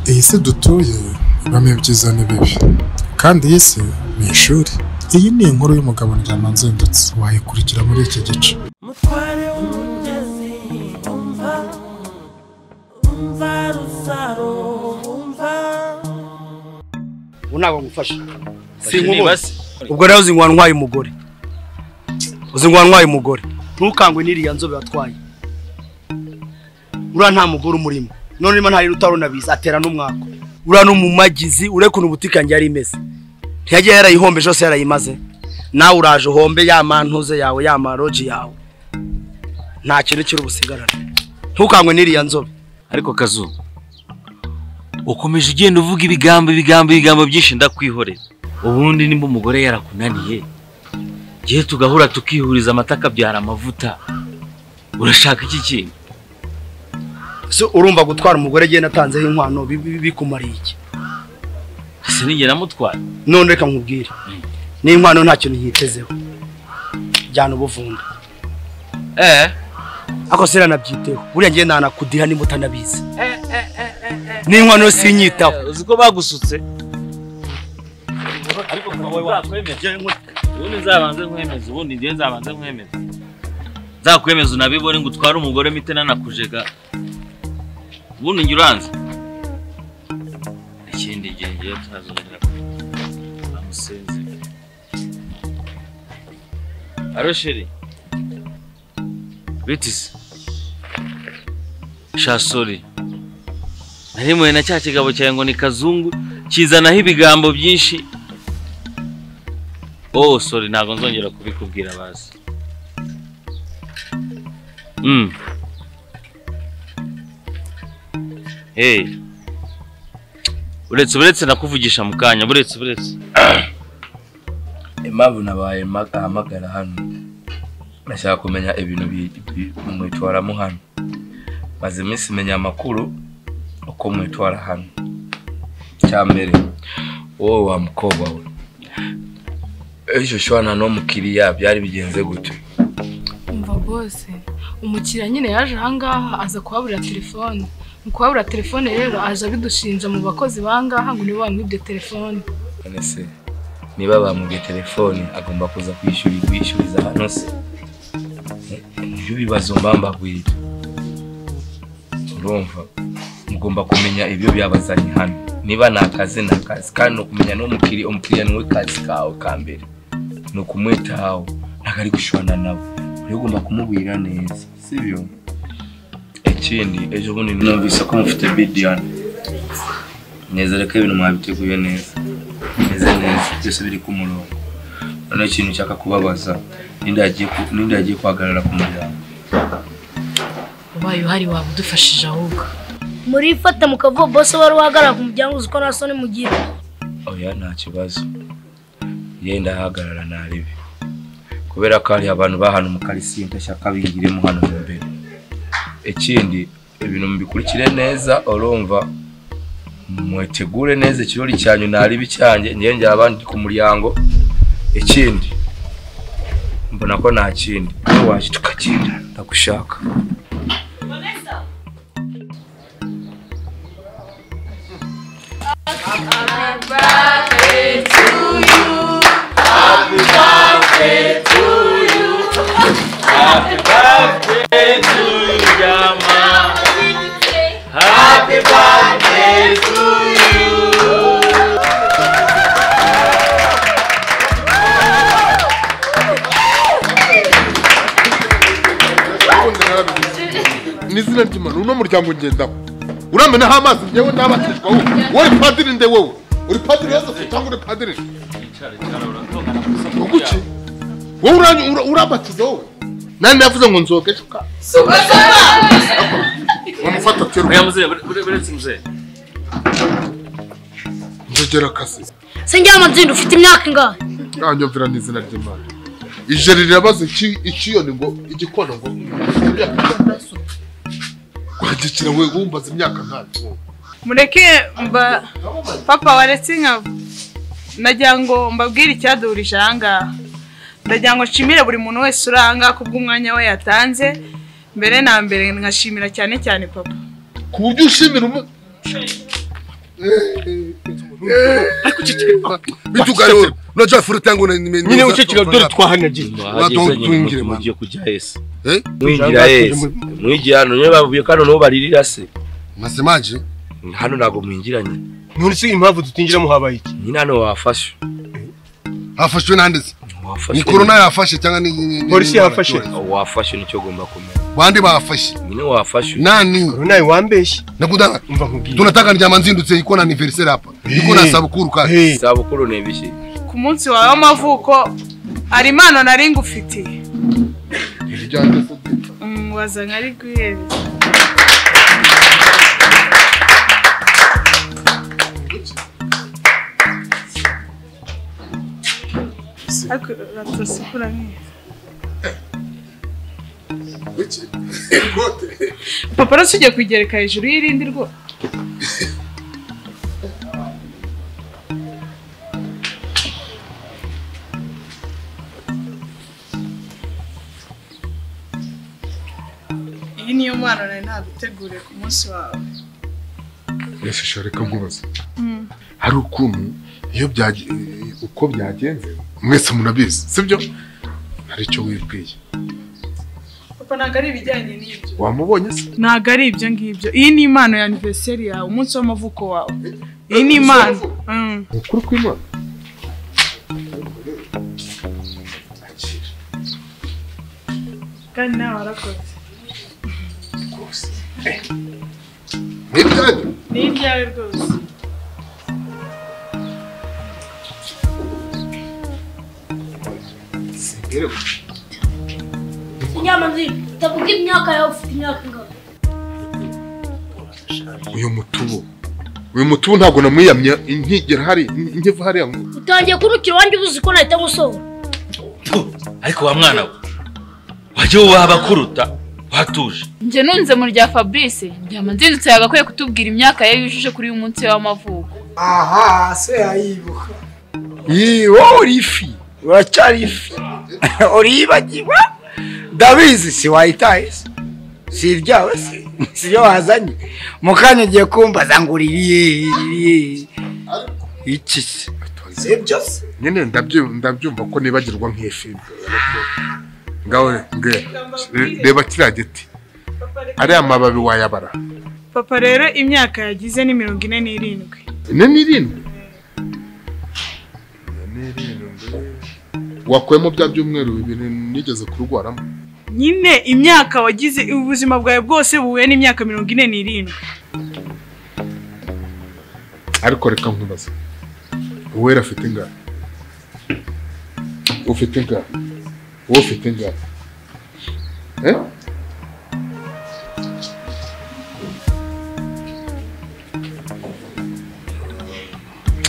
Iyi si dutuye ibamo ibyiza n'ibibi, kandi iyi si ni ishuri. Iyi ni inkuru y'umugabo Ndyamanzindutse, wayikurikira muri iki gice. Mutware w'umugezi umva, umva Rusaro umva. Ubu ntabwo ngufasha sinkubona. Ubwo rero uzi ngo wantwaye umugore, uzi ngo wantwaye umugore. Ntukangwe n'iriya nzobe watwaye, uriya nta mugore umurimo. None niba ntari utarunabizi atera n'umwako. Uriya n'umumagizi urekuna ubutike yanjye yari imeze, ntiyagiye yarayihombeje yose yarayimaze. Nawe uraje uhombe ya mantuze yawe ya maroji yawe, nta kintu kiri ubusigarane. Ntukangwe n'iriya nzobe. Ariko Kazu, ukomeje ugenda uvuga ibigambo ibigambo ibigambo byinshi, ndakwihorera. Ubundi nimba umugore yarakunaniye, gihe tugahura tukihuriza amata akabyara amavuta, urashaka iki kintu? So urumva gutwara umugore giye natanzeho inkwano bikumariye iki? Ese ninjye namutwara? None reka nkubwire, n'inkwano nta kintu yitezeho, jyana ubuvunda. Ako sera nabyiteho, buriya ngiye nanakudiha nimba utanabizi. N'inkwano sinyitaho. Uzi ko bagusutse? Ariko wowe wakwemeza, ubundi nzabanze nkwemeza, ubundi ngiye nzabanze nkwemeza. Nzakwemeza unabibone ngo utware umugore mite nanakujega. Ubundi njye uranze. Ikindi gihe ngiye tazongera amusenze. Arosheri. Bitisi. Sha sorry. Narimuye na cya kigabo cyawe ngo ni Kazungu, kizanaho ibigambo byinshi. Oh sorry, ntabwo nzongera kubikubwira bazi. Hey. Uretse nakuvugisha mu kanya, buretse. Impamvu nabaye ahamagara hano, nashaka kumenya ibintu mwitwaramo hano. Maze iminsi menya amakuru uko mwitwara hano. Cyambere, wowe wa mukobwa we, ejo shwana no mukiriya byari bigenze gute? Umva bose, umukiriya nyine yaje ahangaha aza kuhabura telefone. Mu kuhabura telefone rero aje abidushinja mu bakozi bangaha ngo nibo bamwibye telefone. None se niba bamwibye telefone agomba kuza kwishyuriza hano se? Nibyo bibazo mbambagwira. Urumva mugomba kumenya ibyo byabazanye hano. Niba nakazi nakazi, kandi no kumenya n'umukiriya, umukiriya niwe kazi kawe ka mbere, ni ukumwitaho, ntabwo ari gushwana nabo. Ugomba kumubwira neza, sibyo? Ikindi ejo bundi numvise ko mufite bidiyani, nizere ko ibintu mwabiteguye neza, meze neza, byose biri ku murongo. Noneho ikintu nshaka kubabaza, ninde yagiye guhagarara ku muryango? Ubaye uhari waba udufashije ahubwo. Murifata mukavuga bose wari uhagarara ku muryango, uzi ko nta soni mugira. Oya nta kibazo, yenda ahagarara naribi, kubera ko hari abantu bahano mu karisiye ndashaka bingiremo hano imbere. Ikindi ibintu mubikurikire neza, urumva mwetegure neza ikirori cyanyu naribi cyanjye, ngiye njya abandi ku muryango. Ikindi mbona ko nta kindi, waje tukagenda ndagushaka. Happy birthday to you. Happy birthday to you. Happy birthday to you, Jama. Happy birthday to you. Nizina ry'Imana uno muryango ngendaho. Uramenaho amazi njyewe ndabatishwa wowe. Wowe padiri nde wowe? Uri padiri Yozefu cyangwa uri padiri? Uguki? Wowe urabatiza wowe? Nani navuze ngo nzoge shuka? Wamufata tero. Oya mzee, buretse mzee. Nzogera kasi. Se njyama nzinda ufite imyaka ingahe? Nanyumvira n'izina ry'Imana. Ijeri rirabaza ikiyoni ngo igikona ngo kwagikira we wumbaza imyaka nkacu. Mureke mba papa waretse inka nagira ngo mbabwire icyaduhurisha ahangaha. Ndagira ngo nshimire buri muntu wese uri ahangaha kubw'umwanya we yatanze. Mbere na mbere nkashimira cyane cyane papa. Ku buryo ushimira umu Bitugaro unajua furuta yangu nyine uceceka dore twahanagiye twingire mugiye kujya hese mwingira hese mwigira hano niyo bavuye kano no baririra se nasemaje hano nago mwinjiranye none se impamvu tutinjira muhabaye iki nyine hano wafashe hafashwe nanditse ni corona yafashe cyangwa ni polisi yafashe wafashe nicyo gomba kumenya bandi bafashe nyine wafashe nani corona wambeshye nakudanga umva nkubwire tunataka ndyamanzindutse iko na anniversaire hapa iko na sabukuru kandi sabukuru nebishi ku munsi wawe w'amavuko ari impano nari ngufitiye wazanye ari guhereza ariko uratasukura neza papa rero ugiye kuyigereka hejuru y'irindi rwose iyi niyo mpano nari naguteguriye ku munsi wawe. Ese reka nkubaze hari ukuntu iyo uko byagenze mwese munabizi sibyo hari icyo wibwiye papa ntabwo ari ibijyanye n'ibyo wamubonye se ntabwo ari ibyo ngibyo iyi ni impano ya anniversaire yawe umunsi w'amavuko wawe iyi ni impano ukuri kw'Imana kandi nawe warakoze ni ibyanjye ni ibyawe rwose Nyamanzi utavuga imyaka yawe ufite imyaka ingana uyu mutubu ntabwo namwiyamye inkigera hari inkivu hariya ngo utangiye kurukira wanjye ubuzi ko nahita ngusohora ariko wa mwana we wajye wubaha abakuruta watuje nje nunze mu rya Fabrice Ndyamanzindutse yagakwiye kutubwira imyaka ye yujuje kuri uyu munsi w'amavuko aha se yayibuka wowe uri ifi uracyari ifi uribagiwe ndabizi si wayitaye si ibyawe si ibyo wazanye mu kanya ugiye kumbaza ngo uririye iki se si ibyo se nyine ndabyumva ko nibagirwa nk'ifi ngawe reba kiriya giti ariya mababi wayabara papa rero imyaka yagize ni 47 47 wakuyemo bya byumweru bibiri nigeze kurwaramo nyine imyaka wagize ubuzima bwawe bwose buhuye n'imyaka 47 ariko reka nkubaze uwera afite ingahe ufite ingahe wowe ufite ingahe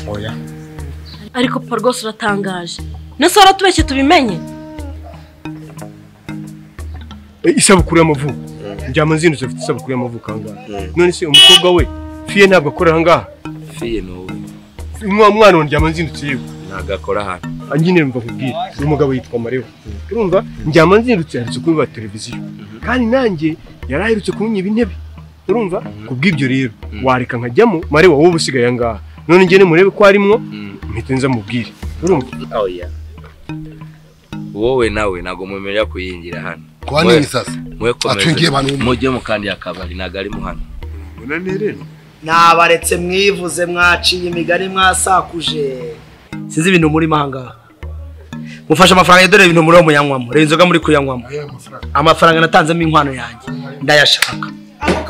oya ariko papa rwose uratangaje nese waratubeshye tubimenye isabukuru y'amavuko Ndyamanzindutse afite isabukuru y'amavuko ahangaha none se umukobwa we fiye ntabwo akora ahangaha fiye ni wowe umwana wa Ndyamanzindutse yego ntabwo akora hano nyine mva nkubwire uyu mugabo yitwa Mareho urumva Ndyamanzindutse aherutse kubiba televiziyo kandi nanjye yari aherutse kunyiba intebe urumva kubw'ibyo rero wareka nkajyamo Mareho wowe usigaye ahangaha none njye murebe ko arimwo mpite nza mubwire urumva oya wowe nawe ntabwo mwemerera kuyingira hano kwa nini sasa atwingiye abantu mujye mu kandi akabari ntabwo ari mu hano nabaretse mwivuze mwaciye imigani mwasakuje sinzi ibintu muri mahanga mufashe amafaranga dore ibintu muri muyanywamo reba inzoga muri kuyanywamo amafaranga natanzemo inkwano yanjye ndayashaka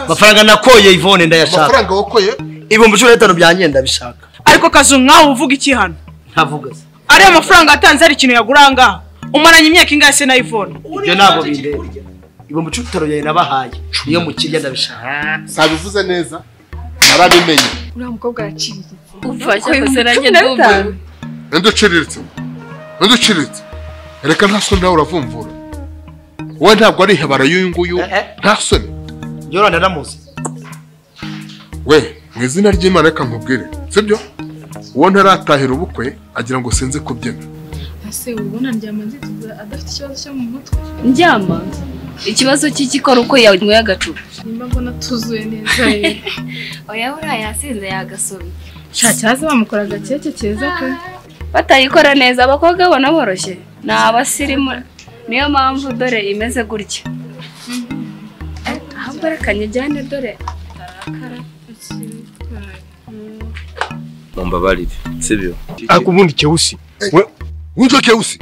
amafaranga nakoye Yvonne ndayashaka amafaranga wakoye 15,000 byanjye ndabishaka ariko kazu nkaho uvuga iki hano ntavuga se ari amafaranga atanze ari ikintu yaguranga umaranye imyaka ingahe se na Yvonne ibyo ntabwo bindeba 15,000 byawe nabahaye niyo mukirya ndabishaka sabivuze neza narabimenye uriya mukobwa araciriritse umva cyakoze nanjye ndumiwe nduciriritse Reka nta soni nawe uravumvura. Wowe ntabwo ari ihabara y'uyu nguyu, nta soni. Yoranda ndamuzi. We, mu izina ry'Imana reka nkubwire, sibyo? Uwo ntaratahira ubukwe agira ngo sinzi kubyina. Ese ubona Ndyamanzi adafite ikibazo cyo mu mutwe? Ndyama ikibazo cy'ikikora uko yanyweye agacupa. Nimba mbona tuzuye neza rero. Oya buriya yasinze yagasomye. Sha cyaza bamukora agakeke keza pe. Batayikora neza abakobwa bona boroshye. Ni abasirimu niyo mpamvu dore imeze gutya. Ahubwo reka nyijyane dore tarakara. Mumbabarire, sibyo? Ariko ubundi Keusi. We unjo Keusi.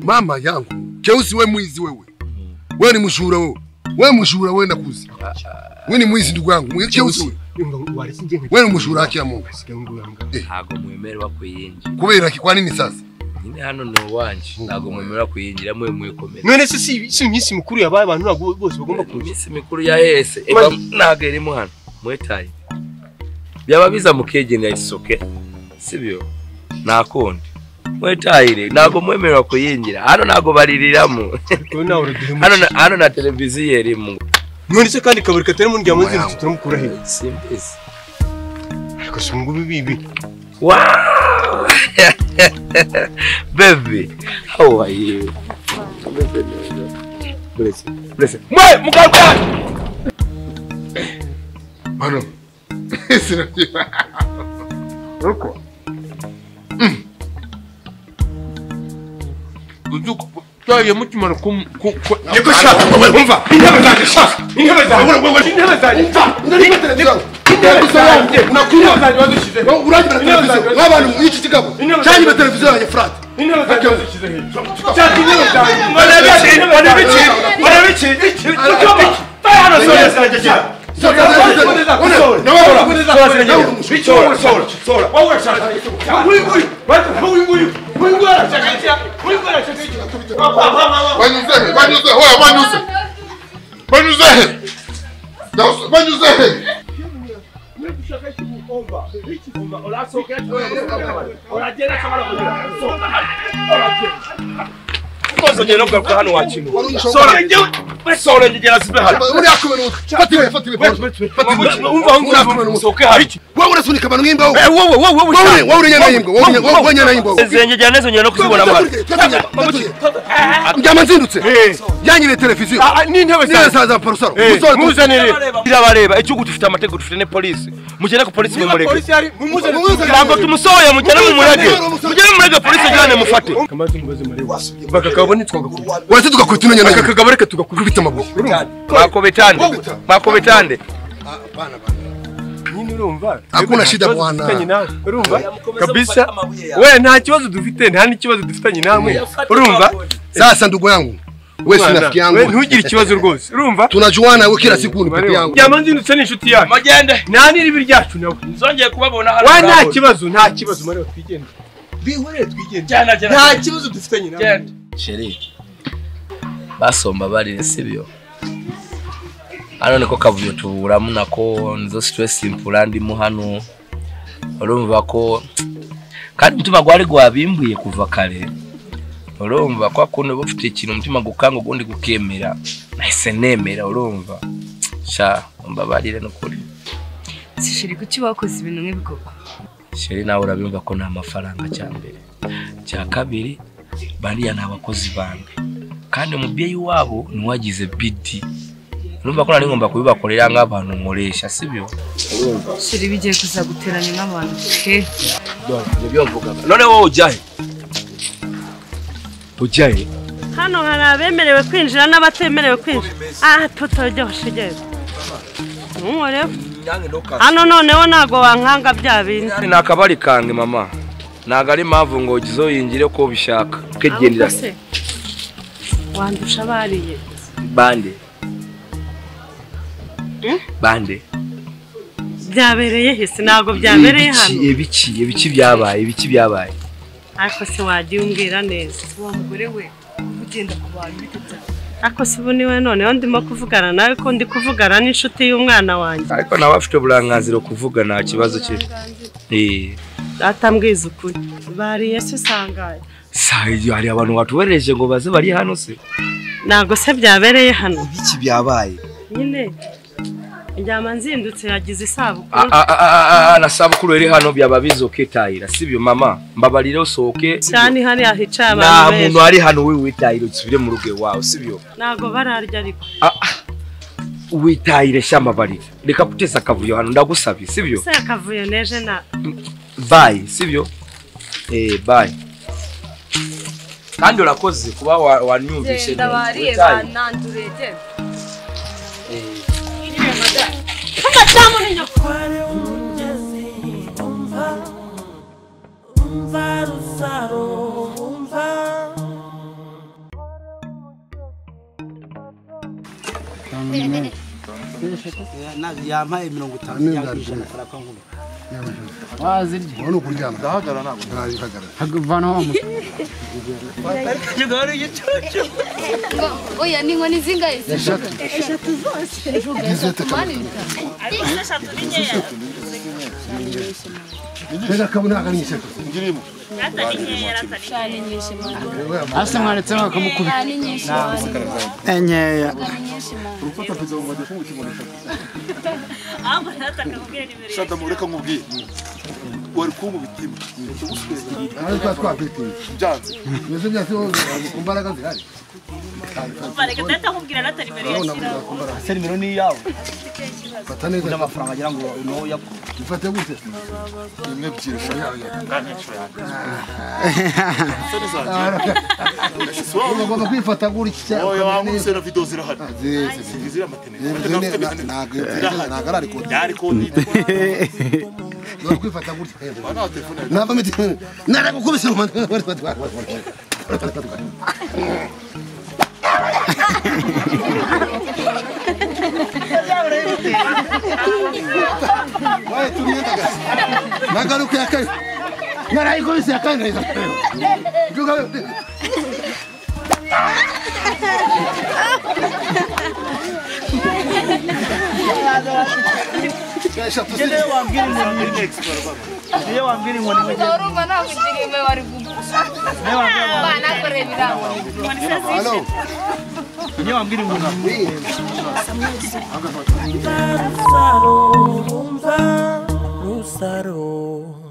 Mama yangu. Keusi we mwizi wewe. Wewe ni mshura wewe. Wewe mshura wewe nakuzi. Wewe ni mwizi ndugu yangu. Mwe Keusi. Wewe ni mshura haki ya Mungu. Ntago mwemerwa kuyinjira. Kubera ki kwa nini sasa? Nyine hano ni uwanje. Ntago mwemerwa kuyinjira mwe mwikomera. None se si iminsi mikuru yabaye abantu ntabwo bose bagomba kuza. Iminsi mikuru ya hese. Ntago irimo hano. Mwetaye. Byaba biza mukegenera isoke. Sibyo? Nakundi. Mwetayire ntago mwemerwa kuyinjira. Hano ntago baririramo. Hano na televiziyo irimo. None se kandi kabari katari mu Ndyamanzi turamukura he? Simbizi. Ariko si ngo bibi. Wow! Baby, how are you? Bless. Bless. Mwe mugaruka. Mano. Ruko. Uzuko taye mutima kum niko shaka umva intebe zanjye shaka intebe zanjye intebe zanjye intebe zanjye unakunywa zanjye wazishize uragira televiziyo nk'abantu y'iki kigabo cyangwa televiziyo yanjye frat intebe zanjye wazishize he cyangwa intebe zanjye barabiki hano sore zanjye cyane Yanyibe televiziyo n'intebe za parusaro muzanire irabareba icyugu dufite amategeko dufite ne police mugende ku police mumurege ntabwo tumusohoye mugende mumurege mugende mumurege police jyane mufate bakakabona twagakubita wese tugakubita inonyana bakakagaba reka tugakubita amaguru makobetande makobetande bana bana nyine urumva hakuna shida bwana urumva kabisa we nta kibazo dufite nta n'ikibazo dufitanye namwe urumva sasa ndugu yangu wewe si rafiki yangu ntugire ikibazo rwose urumva tunajuana wewe kila siku ni peke yangu Ndyamanzi ndutse ni inshuti yacu magende nta n'iribi ryacu nawe nzongeye kubabona hano we nta kibazo mare twigende bihorere twigende nta kibazo dufitanye nawe Chérie basomba bari sibyo hano niko kavuyo tuburamo nako nizo stress impura ndimo hano urumva ko kandi umutima gwari gwabimbuye kuva kare urumva kwa kuntu bufite ikintu umutima gukanga ugundi gukemera nahise nemera urumva sha mbabarire nukuri si Chérie kuki wakoze ibintu nk'ibikoko Chérie nawe urabimva ko nta mafaranga cyambere cya kabiri bariya nabakozi bange kandi umubyeyi wabo niwagize BD urumva ko nari ngomba kubibakorera nk'abantu nkoresha sibyo urumva Chérie bigiye kuzaguteranya n'abantu pe nibyo mvugaga none wowe ujyahe ujyahe hano hari abemerewe kwinjira n'abatemerewe kwinjira tutojya ntuhoreho hano noneho ntago wankanga bya bindi ni akabari kange mama ntago ari impamvu ngo ugizoyingire ko ubishaka ukigendera wandusha bariye bande bande byabereye hese ntago byabereye hano ibiki byabaye ariko se wagiye umbwira neza wa mugore we ugenda ku bantu bite byawe ariko se ubu niwe noneho ndimo kuvugana nawe ko ndi kuvugana n'inshuti y'umwana wanjye ariko nawe afite uburenganzira kuvuga nta kibazo cye atambwiza ukuri bariye se sangaye Sai hari abantu batubereje ngo baze bari hano se. Ntabwo se byabereye hano. Ibiki byabaye? Nyine Ndyama nzindutse yagize isabukuru. Na sabukuru iri hano byababizo ketayira sibyo mama mbabarire usohoke. Cyane hari ahicaye abantu benshi. Nta muntu ari hano wewe witayira usubire mu rugo wawe sibyo? Ntago bararya ariko. Witayire shambabarire. Reka kutesa akavuyo hano ndagusabye sibyo? Se akavuyo neje na bye sibyo? Bye. Kandi urakoze kuba wanyumvishe. Ndabariye banandurege. Yampaye 50 yakijana faraka nkuru. Wazirya. Wowe ukuryama. Ndahagarara ntabwo ntahagarara. Haguvana wa mutu. Oya ni inkoni zingahe? Eshatu. Eshatu zose. Ariko eshatu ni nkeya. Reka kabona akari eshatu. Ngirimo. Cyane nyinshi mwana. Asa mwaretse bakamukubita. Cyane nyinshi mwana. Enyeya. Urufata pizza mu madefu mu kimono eshatu. Ahubwo natakakubwira nimero. Shata mureka nkubwiye. Wari kumubita imwe. Ariko twafite. Byanze. Meze byase ku mbaraga zihari. Bareka ndatakubwira nata nimero yashyiraho. Se nimero ni iyawe. Fata neza n'amafaranga agira ngo no yakure. Ifate gute? Imwe ebyiri eshatu. Ugomba kwifata gutya. Oya wanguse na video zirahari. Zira matene. Ntabwo ari kode. Ari kode. Ugomba kwifata gutya. Nava miti. Naragukubise mu Nagaruka yakaye. Narayikubise yakaye. Urumva nakugira imwe wari gupfa. Banakorera ibirago. Niyo wambwira inkoni. Rusaro, umva Rusaro.